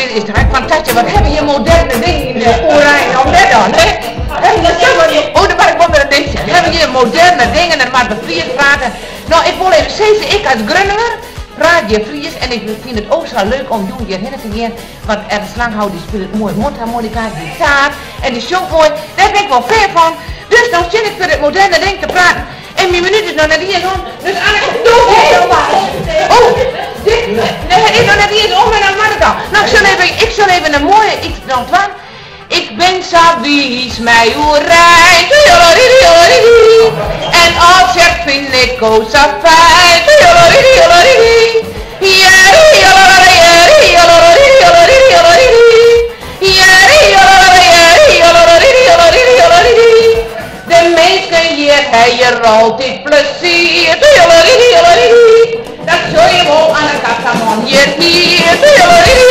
Dit is toch echt fantastysk, wat hawwe je moderne dingen yn de Oerein, om net dan, hè? Oh, dan moat ik wol wer in ding sizze. Hawwe je moderne dingen en moatte we Frysk prate. No, ik wol even sizze, ik as Grunneger praat hjir Frysk en ik fyn it o sa leuk om jûn hjirhinne te gean, want Ernst Langhout dy spilet moai mondharmonica, gitaar en dy sjongt moai, dêr bin ik wol fan fan. Dus no stean ik foar dit moderne ding te praten en myn minút is noch net iens om, dus Anneke, doe no mar. Oh, dit, nee, it is noch net iens om en dan moat it al. No, ik sil even, ik sil even in moaie iets noch dwaan. Ik bin sa wiis mei Oerein, en Aldtsjerk fyn ik o sa fijn. De minsken hjir ha hjir altyd plezier, dat sjogge je wol oan de kassaman hjir.